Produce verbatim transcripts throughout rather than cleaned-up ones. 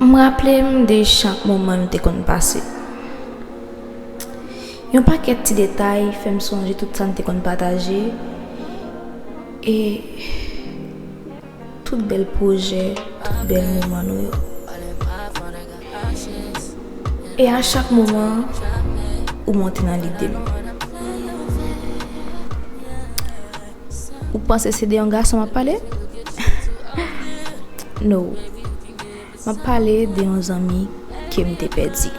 M raple m de chak moman nou te konn pase. Yon pakèt ti detay fè m sonje tout sa n te konn pataje e tout bèl pwojè, tout bèl moman nou yo. E a chak moman, ou monte nan lide m. Ou panse se de yon gason m ap pale? No. M ap pale de yon zanmi ke m te pèdi.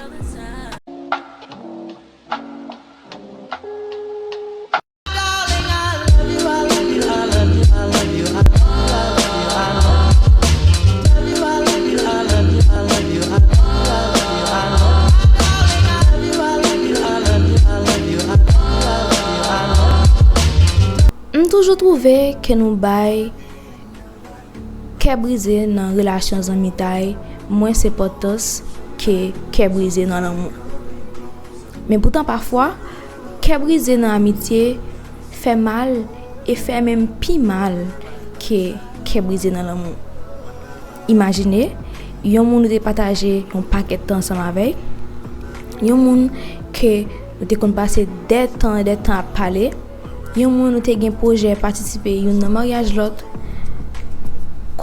M toujou twouve ke nou bay kè brize nan relasyon zanmitay mwens enpòtans ke kè brize nan lanmou. Men poutan, pafwa, kè brize nan amitye fè mal e fè menm pi mal ke kè brize nan lanmou. Imajine yon moun ou te pataje yon pakèt tan ansanm avè l, yon moun ke nou te konn pase dè tan e dè tan ap pale, yon moun ou te gen pwojè patisipe youn nan maryaj lòt,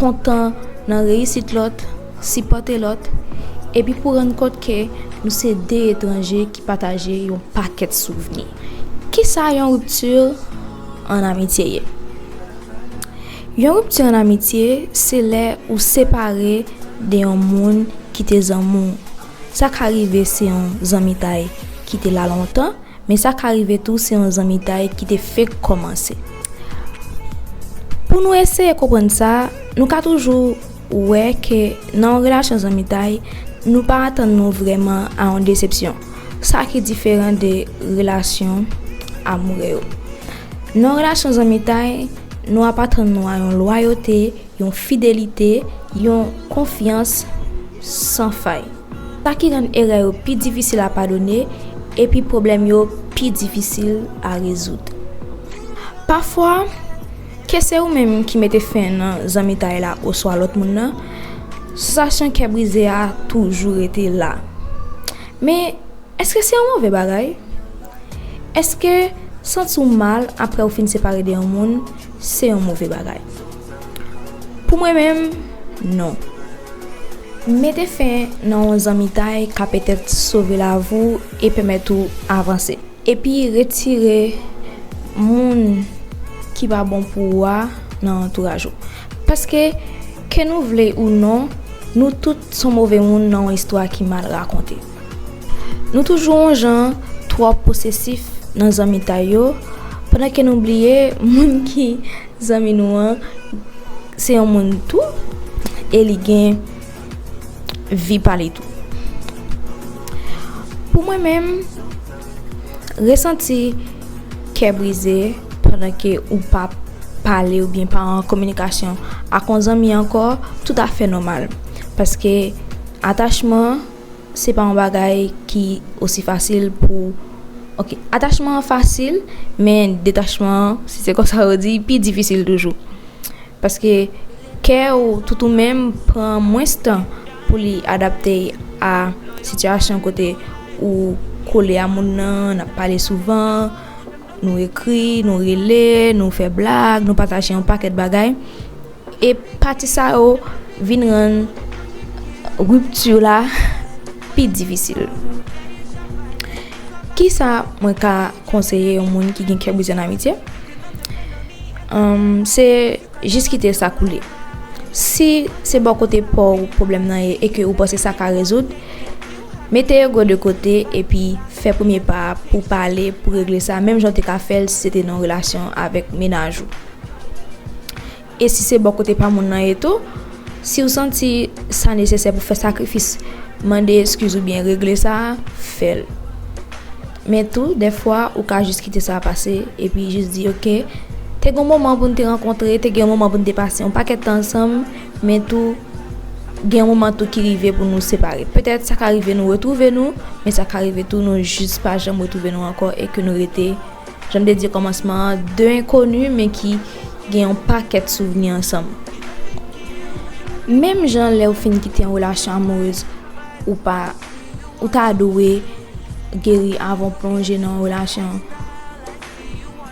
kontan nan reyisit lòt, sipòte lòt, epi pou rann kont ke nou se de etranje ki pataje yon pakèt souvni. Kisa yon ripti an amitye ye? Yon ripti an amitye se lè ou separe de yon moun ki te zanmi w. Sa ka rive se yon zanmitay ki te la lontan, men sa ka rive tou se yon zanmitay ki te fenk kòmanse. Pou nou eseye konprann sa, nou ka toujou wè ke nan yon relasyon zanmitay, nou pa atann nou vrèman a yon desepsyon. Sa ki diferan de relasyon amoure yo. Nan yon relasyon zanmitay, nou ap atann nou a yon lwayote, yon fidelite, yon konfyans san fay. Sa ki rann erè yo pi difisil a padone, epi pwoblèm yo pi difisil a rezoud. Pafwa, ke se ou menm ki mete fen nan zanmitay la oswa lòt moun nan, sansasyon kè brize a toujou rete la. Men, èske se yon move bagay? Èske santi w mal apre w fin separe de yon moun se yon move bagay? Pou mwen menm, non. Mete fen nan yon zanmitay ka petèt sove lavi w e pèmèt ou avanse. Epi retire moun ki pa bon pou ou a nan antouraj ou. Paske, ke nou vle ou non, nou tout se yon move moun nan yon istwa ki mal rakonte. Nou toujou yon jan twò posesif nan zanmitay yo, pandan ke nou bliye moun ki zanmi nou an se yon moun tou, e li gen vi pa li tou. Pou mwen menm, resanti kè brize pandan ke ou pa pale oubyen pa an kominikasyon ak yon zanmi ankò, toutafè nòmal. Paske atachman, se pa yon bagay ki osi fasil pou, ok, atachman an fasil, men detachman an, si se konsa yo di, pi difisil toujou. Paske kè ou tout ou menm pran mwens tan pou li adapte a sitiyasyon kote ou kole a moun nan, n ap pale souvan, nou ekri, nou rele, nou fè blag, nou pataje yon pakèt bagay. E pati sa yo vin rann ripti la pi difisil. Kisa mwen ka konseye yon moun ki gen kè brize nan amitye? Em, se jis kite sa koule. Si se bò kote pa w pwoblèm nan ye e ke ou panse sa ka rezoud, mete ego de kote epi fè premye pa a pou pale, pou regle sa, menm jan w te ka fè l si se te nan yon relasyon avèk mennaj ou. E si se bò kote pa moun nan ye tou, si w santi sa nesesè pou fè sakrifis, mande eskiz oubyen regle sa, fè l. Men tou, dèfwa, ou ka jis kite sa pase, epi jis di, "Ok, te gen yon moman pou n te rankontre, te gen yon moman pou n te pase yon pakèt tan ansanm, men tou, gen yon moman tou ki rive pou nou separe." Petèt, sa ka rive nou retwouve nou, men sa ka rive tou nou jis pa janm retwouve nou ankò e ke nou rete, jan m te di okòmansman an, de enkoni, men ki gen yon pakèt souvni ansanm. Menm jan lè w fin kite yon relasyon amourèz, ou pa, ou ta dwe geri avan w plonje nan yon relasyon,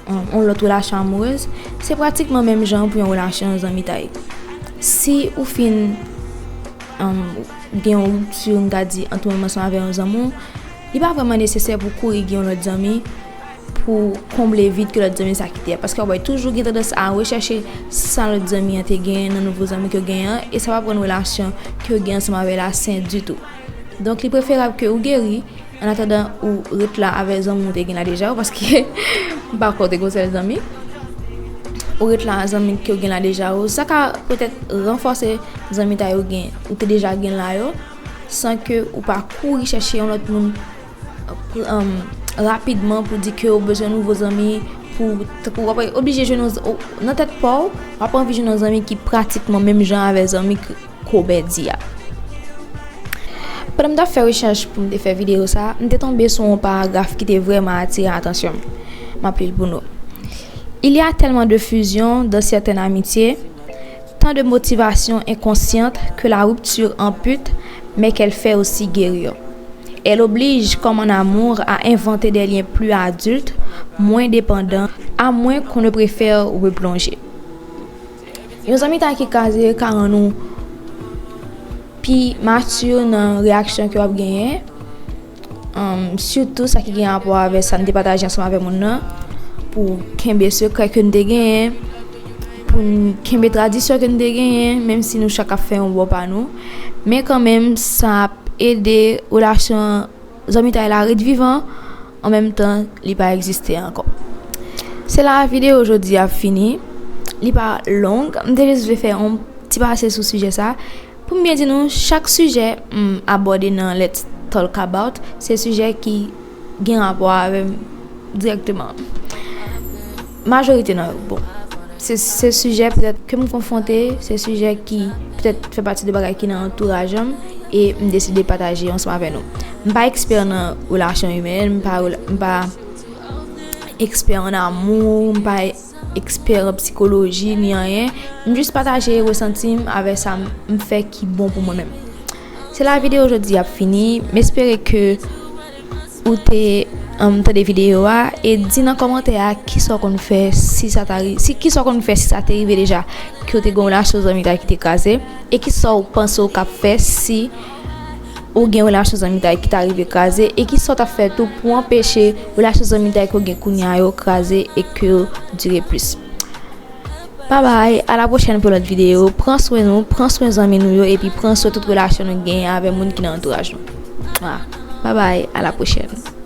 yon, yon lòt relasyon amourèz, se pratikman menm jan pou yon relasyon zanmitay. Si ou fin, um, gen yon ripti, m ka di, an tou menm ansanm avè yon zanmi w, li pa vrèman nesesè pou w kouri gen yon lòt zanmi pou konble vid ke lòt zanmi sa kite a. Paske w ap wè toujou gen tandans a rechèche sa lòt zanmi an te genyen nan nouvo zanmi ke w genyen an, e sa p ap rann relasyon ke w gen ansanm avè l la sen ditou. Donk, li preferab ke ou geri, an atandan ou ret la avè zanmi w te gen la deja, paske m pa kwè w te gon sèl zanmi. Ou ret la zanmi ke w gen la deja, ou sa ka petèt ranfòse zanmitay ou gen, ou te deja gen la yo, san ke ou pa kouri chèche yon lòt moun, um, rapidman pou di ke ou bezwen nouvo zanmi, pou, pou w ap oblije jwenn yon z-, ou, nan tèt pa w, w ap anvi jwenn yon zanmi ki pratikman menm jan avè zanmi k-, Kobe di a. Pandan m t ap fè rechèch pou m te fè videyo sa, m te tonbe sou yon paragraf ki te vrèman atire atansyon m. M ap li l pou nou. Il y a tellement de fusion dans certaines amitiés, tant de motivations inconscientes que la rupture ampute, mais qu'elle fait aussi guérir. Elle oblige, comme en amour, à inventer des liens plus adultes, moins dépendants, à moins qu'on ne préfère replonger. Yon zanmitay ki kraze ka rann ou pi mati nan reyaksyon ke w ap genyen. Um, sitou sa ki gen rapò avè sa n te pataje ansanm avè moun nan, pou kenbe sekrè ke n te genyen, pou n kenbe tradisyon ke n te genyen, menm si nou chak ap fè yon bò pa nou. Men kanmenm, sa ap ede relasyon zanmitay la ret vivan, an menm tan, li pa egziste ankò. Se la videyo jodi a fini. Li pa long. M te jis vle fè yon ti pase sou sijè sa. Pou m byen di nou, chak sijè m abòde nan Let's Talk About, se sijè ki gen rapò avè m dirèkteman. Majorite nan yo, bon, se, se sijè petèt ke m konfwonte, se sijè ki petèt fè pati de bagay ki nan antouraj an m, e m deside pataje yo ansanm avè nou. M pa ekspè nan relasyon imèn, m pa rela-, m pa ekspè an amou, m pa ekspè an sikoloji, ni anyen. M jis pataje resanti m avè sa m, m fè ki bon pou mwen menm. Se la videyo jodi ap fini. M espere ke ou te, um, tande videyo a e di nan kòmantè a kisa w konn fè si sa ta ri-, si kisa w konn fè si sa te rive deja ke w te gen yon relasyon zanmitay ki te kraze, e kisa w panse w k ap fè si ou gen yon relasyon zanmitay ki ta rive kraze, e kisa w t ap fè tou pou anpeche relasyon zanmitay ke w gen kounye a yo kraze e ke yo dire plis. Babay, a la pwochèn pou lòt videyo. Pran swen nou, pran swen zanmi nou yo, epi pran swen tout relasyon nou genyen avè moun ki nan antouraj nou. Mwa. Babay, a la pwochèn.